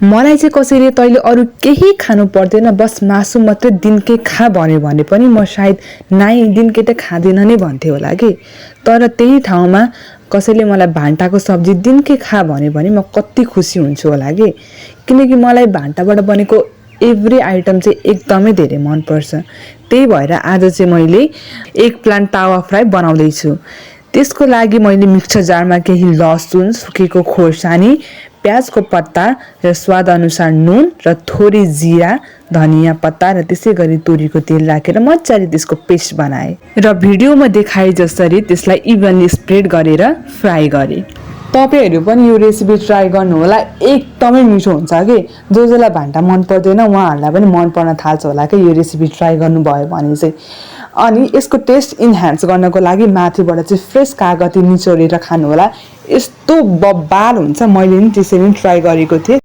मलाई चाहिँ कसैले तैँले अरू केही खानु पर्दैन, बस मासु मात्रै दिनकै खा भन्यो भने पनि म सायद नाइ दिनकै त खाँदिन नै भन्थे होला कि। तर त्यही ठाउँमा कसैले मलाई भान्टाको सब्जी दिनकै खा भन्यो भने म कति खुसी हुन्छु होला कि। किनकि मलाई भान्टाबाट बनेको एभ्री आइटम चाहिँ एकदमै धेरै मनपर्छ। त्यही भएर आज चाहिँ मैले एग प्लान्ट तावा फ्राई बनाउँदैछु। त्यसको लागि मैले मिक्सर जारमा केही लसुन, सुकेको खोर्सानी, प्याजको पत्ता र स्वाद अनुसार नुन र थोरै जिरा, धनियाँ पत्ता र त्यसै गरी तोरीको तेल राखेर मजाले त्यसको पेस्ट बनाएँ र भिडियोमा देखाए जसरी त्यसलाई इभनली स्प्रेड गरेर फ्राई गरेँ। तपाईहरु पनि यो रेसिपी ट्राई गर्नु होला, एकदमै मिठो हुन्छ कि। जसलाई भान्टा मन पर्दैन उहाँहरूलाई पनि मन पर्न थाल्छ होला कि यो रेसिपी ट्राई गर्नुभयो भने चाहिँ। अनि यसको टेस्ट इन्हान्स गर्नको लागि माथिबाट चाहिँ फ्रेस कागती निचोरेर खानु होला, यस्तो बब्बाल हुन्छ। मैले नि त्यसरी ट्राई गरेको थिएँ।